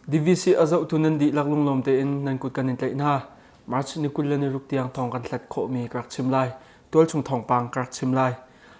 DVC a zohtu nan dihlak lunglawm tein nan kut kan in tlaih hna. March ni 26 tiang thawng kan hlat khawhmi ka rak chim lai. Tualchung thawngpang ka rak chim lai.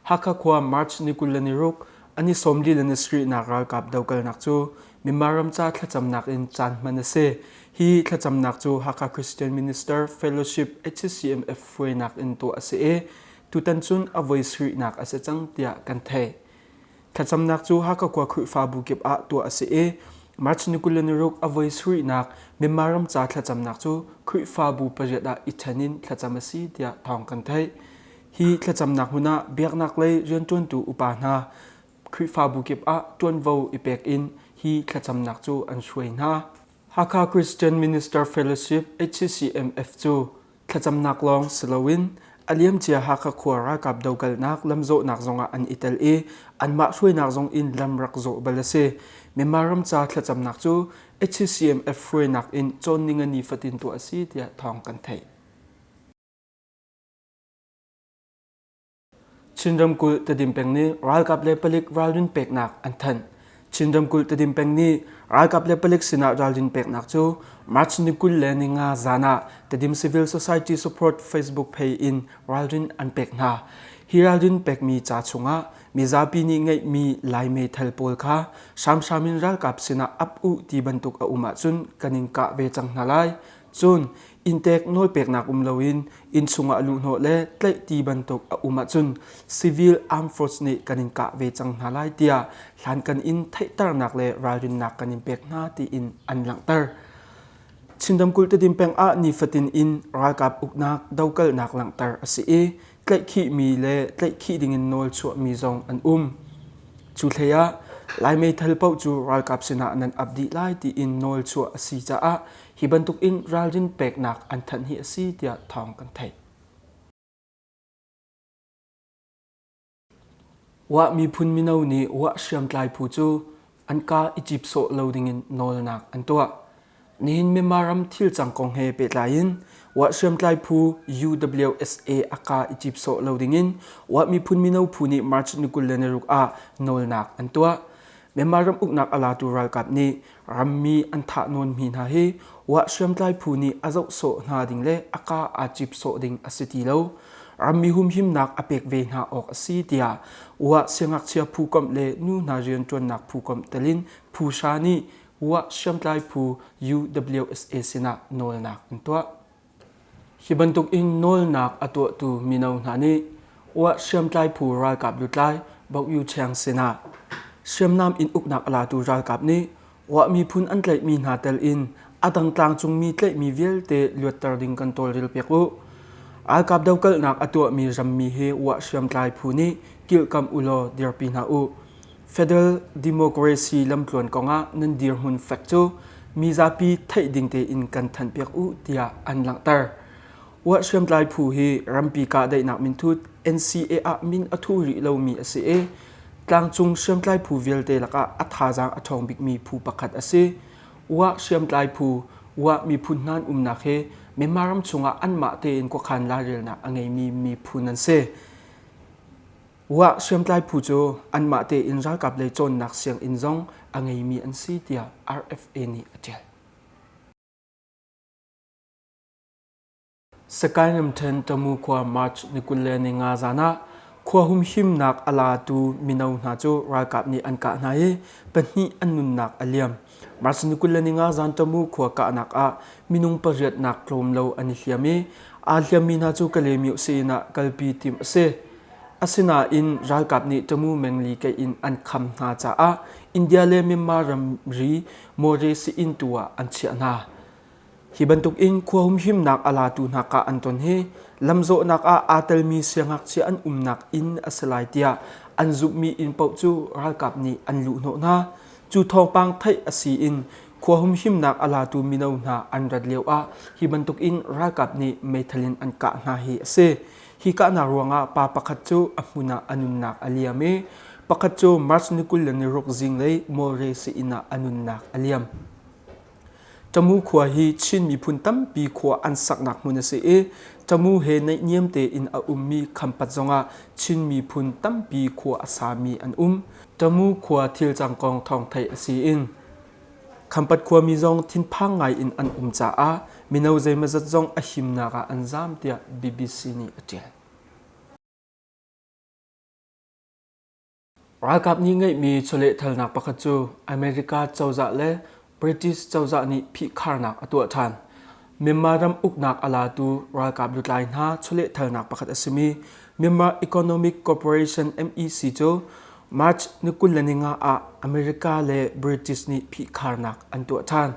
Hakha khua March ni 26 an i sawmli le ni sarihnak ralkap dokalnak cu Myanmar ram ca thlacamnak in caan hman a si. Hi thlacamnak cu Hakha Christian Minister Fellowship HCMF hruainak in tuah a si i tutan cun a voi sarihnak a si cang tiah kan theih. Thlacamnak cu Hakha khua Khrihfabu kip ah tuah a si i March ni 26 a voi sarihnak Myanmar ram ca thlacamnak cu Khrihfabu pariat ah i ṭhen in thlacam a si tiah thawng kan theih. Hi thlacamnak hmun ah biaknak lei rianṭuantu upa hna Khrihfabu kip ah ṭuanvo i pek in hi thlacamnak cu an hruai hna. Hakha Christian Minister Fellowship HCCMF cu thlacamnak lawng si loin a liamcia Hakha khua ralkap dokalnak lamzawhnak zongah an i tel i anmah hruainak zong in lam rak zawh bal a si. Myanmar ram ca thlacamnak cu HCCMF hruainak in cawn ningani fatin tuah a si tiah thawng kan theih. Chin ramkulh Tedim peng nih ralkap le palik ralrin peknak an thanh. Chin ramkulh Tedim peng nih ralkap le palik sinah ralrin peknak cu March ni 25 zan ah Tedim Civil Society Support Facebook page in ralrin an pek hna. Hi ralrin pekmi ca chungah mizapi nih ngeihmi Lai meithal pawl kha hramhram in ralkap sinah ap u ti bantuk a um ahcun kan in kah ve cang hna lai. Cun inntek nawlpeknak um loin inn chungah luhhnawh le tlaih ti bantuk a um ahcun civil armed force nih kan in kah ve cang hna lai tiah hlankan in theihternak le ralrinnak kan in pek hna tiin an langhter. Chin ramkulh Tedim peng ah nifatin in ralkap uknak dokalnak langhter a si i tlaihkhihmi le tlaihkhih dingin nawl chuahmi zong an um. Cu hlei ah Lai meithal paoh cu ralkap sinah nan ap dih lai tiin nawl chuah a si caah hi bantuk in ralrin peknak an thanh hi a si tiah thawng kan theih. Wah miphun mino nih wah hriamtlai phu cu an kaa i cip sawh lo dingin nawlnak an tuah. Nihin Myanmar ram thil cang kong he pehtlai in wah hriamtlai phu UWSA a kaa i cip sawh lo dingin wah miphun mino phu nih March ni 26 ah nawlnak an tuah. Myanmar ram uknak a latu ralkap nih rammi an thah nawnmi hna hi wah hriamtlai phu nih a zoh sawh hna ding le a kaa aa cip sawh ding a si ti lo. Rammi humhimnak a pek ve hna awk a si tiah wah siangngakchia phu komh le nu hna rianṭuannak phu komh telin phu hra nih wah hriamtlai phu UWSA sinah nawlnak an tuah. Hi bantuk in nawlnak a tuahtu mino hna nih uah hriamtlai phu ralkap lutlai Bok Yu Chiang sinah hriamnam in uknak a latu ralkap nih uah miphun an tlaihmi hna tel in a dang tlangcungmi tlaihmi vialte luatter ding kan tawlrel piak u. Ralkap dokalhnak a tuahmi rammi hi uah hriamtlai phu nih kilhkamh ulaw dirpi hna u. Federal democracy lamtluan kongah nan dirhmun fek cu mizapi theih ding tein kan thanhpiak u tiah an langhter. Uah hriamtlai phu hi rampi kahdaihnak minthut NCA ah min a thu rih lomi a si i tlangcung hriamtlai phu vialte lakah a thazaang a ṭhawng bikmi phu pakhat a si. Uah hriamtlai phu, uah miphun hna an umnak hi Myanmar ram chungah anmah tein khuakhan lairelnak a ngeimi miphun an si. Wah hriamtlai phu cu anmah tein ralkap lei cawnnak sianginn zong a ngeimi an si tiah RFA nih a ṭial. Sakae ramṭhen Tamu khua March ni 25 zan ah khua humhimnak a latu mino hna cu ralkap nih an kah hna i pahnih an nunnak a liam. March ni 25 zan Tamu khua kahnak ah minung pariatnak tlawm lo an i hliam i aa hliammi hna cu Kalaymyo sii-inn ah kalpi timh a si. Asinain ralkap nih Tamu mengli keih in an kham hna caah India le Myanmar ramri Mawre sii-inn tu ah an chiah hna. Hi bantuk in khua humhimnak a latu hna kah an ton hi lamzawhnak ah aa telmi siangngakchia an umnak inn a si lai tiah an zumhmi inn paoh cu ralkap nih an luhhnawh hna. Cu thawngpang theih a si in khua humhimnak a latu mino hna an rat lio ah hi bantuk in ralkap nih meithal in an kah hna hi a si. Hi kahnak ruangah pa pakhat cu a hmun ah a nunnak a liam i pakhat cu March ni 26 zinglei Mawre sii-inn ah a nunnak a liam. Tamu khua hi Chin miphun tampi khua an saknak hmun a si i Tamu he naihniam tein a ummi Khampat zongah Chin miphun tampi khua a sami an um. Tamu khua thilcang kong thawng theih a si in. Khampat khuami zong thinphang ngai in an um caah mino zeimawzat zong a himnak ah an zaam tiah BBC nih a ṭial. Ralkap nih ngeihmi chawlehthalnak pakhat cu America cozah le British cozah nih phihkharnak a tuah ṭhan. Myanmar ram uknak a latu ralkap lutlai hna chawlehthalnak pakhat a simi Myanmar Economic Corporation MEC cu March ni 25 ah America le British nih phihkharnak an tuah ṭhan.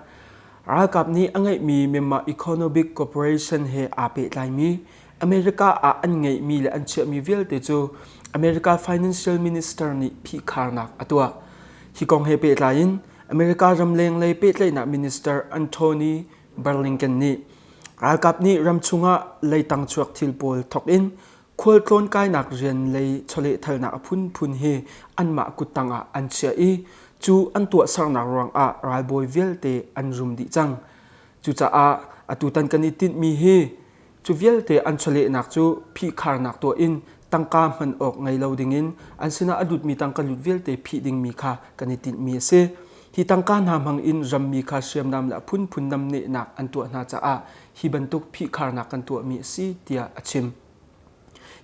Ralkap nih a ngeihmi Myanmar Economic Corporation he aa pehtlaimi America ah an ngeihmi le an chiahmi vialte cu America Financial Minister nih phihkharnak a tuah. Hi kong he pehtlai in America ramleng lei pehtlaihnak minister Anthony Blinken nih ralkap nih ramchung ah leitang chuak thil pawl thawk in khualtlawn kainak rian lei chawlehthalnak a phunphun hi anmah kuttang ah an chiah i cu an tuahsernak ruangah ralbawi vialte an rum dih cang. Cucaah atutan kan i tinhmi hi Cu vialte an chawlehnak cu phihkharnak tuah in tangka hman awk ngei lo dingin an sinah a lutmi tangka lut vialte phih dingmi kha kan i tinhmi a si. Hi tangka hna hmang in rammi kha hriamnam le a phunphun namnehnak an tuah hna caah hi bantuk phihkharnak kan tuahmi a si tiah a chim.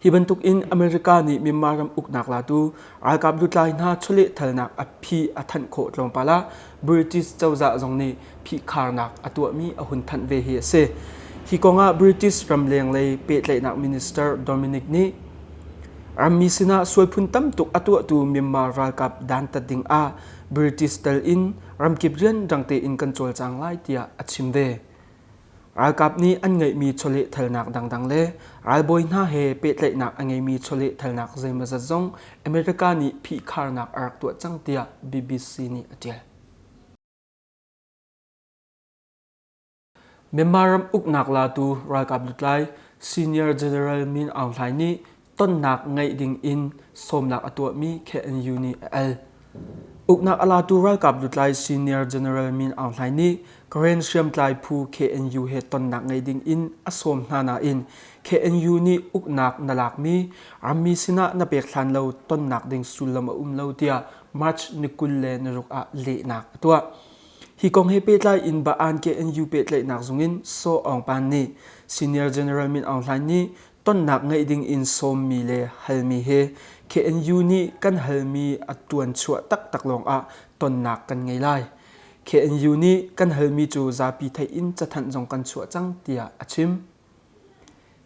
Hi bantuk in America nih Myanmar ram uknak latu ralkap lutlai hna chawlehthalnak a phi a thanh khawh tlawmpal ah British cozah zong nih phihkharnak a tuahmi a hun thanh ve hi a si. Hi kongah British ramleng lei pehtlaihnak minister Dominic nih rammi sinah sualphun tam tuk a tuahtu Myanmar ralkap dantat ding ah British tel in ramkip rianrang tein kan cawlcang lai tiah a chim ve. Ralkap nih an ngeihmi chawlehthalnak dangdang le ralbawi hna he pehtlaihnak a ngeimi chawlehthalnak zeimawzat zong America nih phihkharnak a rak tuah cang tiah BBC nih a ṭial. Myanmar ram uknak latu ralkap lutlai Senior General Min Aung Hlaing nih tonnak ngeih ding in sawmnak a tuahmi KNU nih a al. Uknak a latu ralkap lutlai Senior General Min Aung Hlaing nih Karen hriamtlai phu KNU he tonnak ngei ding in a sawm hna nain KNU nih uknak na lakmi rammi sinah na pek hlan lo tonnak ding sullam a um lo tiah March ni 26 ah lehnak a tuah. Hi kong he pehtlai in Baan KNU pehtlaihnak zung in Saw Aung Pan nih Senior General Min Aung Hlaing nih tonnak ngeih ding in sawmmi le halmi he KNU nih kan halmi a ṭuanchuah taktak lawngah tonnak kan ngei lai. KNU nih kan halmi cu zapi theih in cathanh zong kan chuah cang tiah a chim.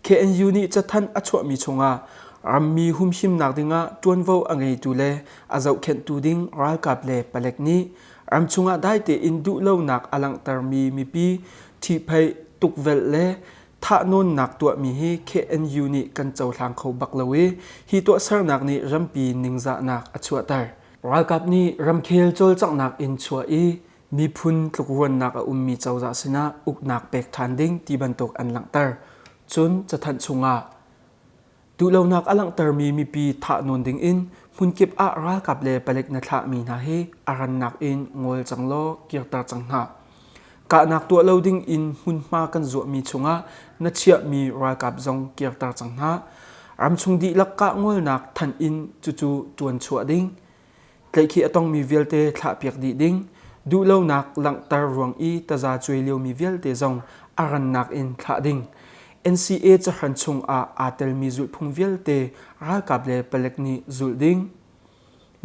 KNU nih cathanh a chuahmi chungah rammi humhimnak dingah ṭuanvo a ngeitu le a zohkhenhtu ding ralkap le palek nih ramchung ah dai tein duhlonak a langhtermi mipi ṭhihphaih tukvelh le Thahnawnnak tuahmi hi KNU nih kan cohlang kho bak lo i hi tuahsernak nih rampi ningzahnak a chuahter. Ralkap nih ramkhel cawlcanghnak in chuah i miphun tlukruannak a ummi cozah sinah uknak pek ṭhan ding ti bantuk an langhter. Cun cathanh chungah Duhlonak a langhtermi mipi thahnawn dingin hmunkip ah ralkap le palek na thlahmi hna hi a rannak in ngol cang law kirter cang hna. Kahnak tuah lo dingin hmunhma kan zuahmi chungah na chiahmi ralkap zong kirter cang hna. Ramchung dihlak kah ngolnak thanh in cucu ṭuan chuah ding. Tlaihkhih a tongmi vialte thlahpiak dih ding, duhlonak langhter ruang i taza cuai liomi vialte zong a rannak in thlah ding. NCA cahran chung ah aa telmi zulhphung vialte ralkap le palek nih zulh ding.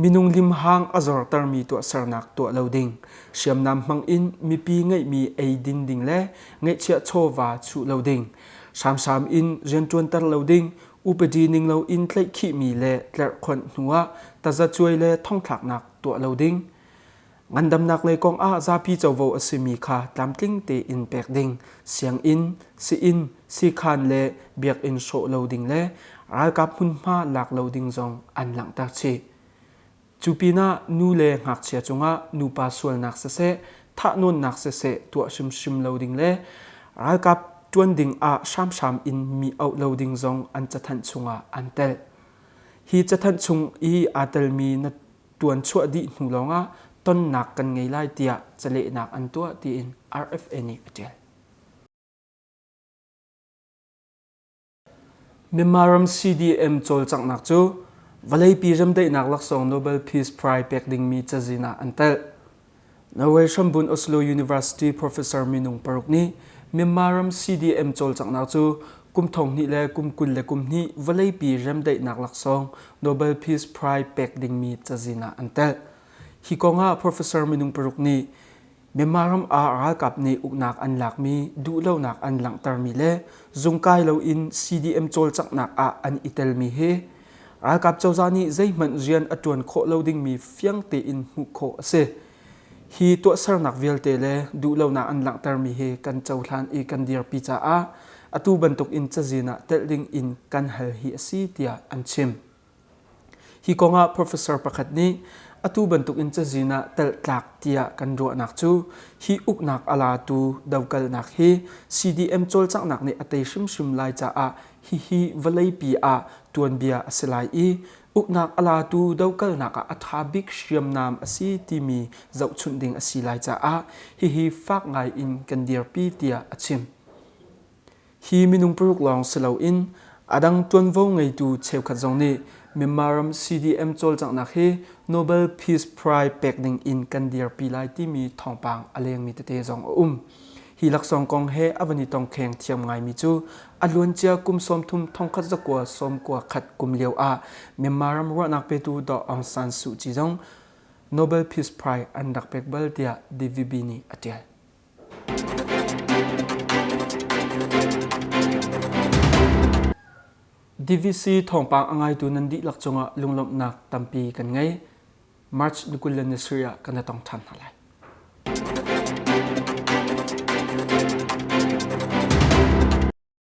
Minung limhang a zortermi tuahsernak tuah lo ding. Hriamnam hmang in mipi ngeihmi eidin ding le ngeihchiah chawva chuh lo ding. Hramhram in rianṭuanter lo ding, Upadi ning loin tlaihkhihmi le tlerhkhonh hnuah tazacuai le thongthlaknak tuah lo ding. Ngandamnak lei kong ah zapi covo a simi kha tlamtling tein pek ding. Sianginn, sii-inn, siikhan le biakinn hrawh lo ding le ralkap hmunhma lak lo ding zong an langhter chih. Cu pinah nu le ngakchia cungah nupa sualnak siseh, thahnawnnak siseh tuah hrimhrim lo ding le ralkap ṭuan ding ah hramhram in mi auh lo ding zong an cathanh chungah an telh. Hi cathanh chung i aa telmi na ṭuan chuah dih hnu lawngah tonnak kan ngei lai tiah calehnak an tuah tiin RFA nih a ṭial. Myanmar ram CDM cawlcanghnak cu vawleipi remdaihnak laksawng Nobel Peace Prize pek dingmi cazin ah an telh. Norway hrambun Oslo University professor minung paruk nih Myanmar ram CDM cawlcanghnak cu kum 2000 le kum 22 vawleipi remdaihnak laksawng Nobel Peace Prize pek dingmi cazin ah an telh. Hi kongah professor minung paruk nih Myanmar ram ah ralkap nih uknak an lakmi duhlonak an langhtermi le zungkai loin CDM cawlcanghnak ah an i telmi hi ralkap cozah nih zeihmanh rian a ṭuan khawh lo dingmi fiang tein hmuh khawh a si. Hi tuahsernak vialte le duhlonak an langhtermi hi kan cohlan i kan dirpi caah atu bantuk in cazin ah telh ding in kan hal hi a si tiah an chim. Hi kongah professor pakhat nih atu bantukin cazin ah telh tlak tiah kan ruahnak cu hi uknak a latu dokalnak hi CDM cawlcanghnak nih a tei hrimhrim lai caah hihi vawleipi ah tuanbia a si lai i uknak a latu dokalnak ah a ṭha bik hriamnam a si timi zohchunh ding a si lai caah hihi fak ngai in kan dirpi tiah a chim. Hi minung paruk lawng si loin a dang ṭuanvo ngeitu cheukhat zong nih Myanmar ram CDM cawlcanghnak hi Nobel Peace Prize pek ding in kan dirpi lai timi thawngpang a lengmi tete zong a um. Hi laksawng kong he a van i tongkheng thiam ngaimi cu a luancia kum 30 1991 kum lio ah Myanmar ram ruahnak petu Daw Aung San Suu Kyi zong Nobel Peace Prize an rak pek bal tiah DVB nih a ṭial. DVC thawngpang a ngaitu nan dihlak cungah lunglawmhnak tampi kan ngei. March ni 27 ah kan i tong ṭhan hna lai.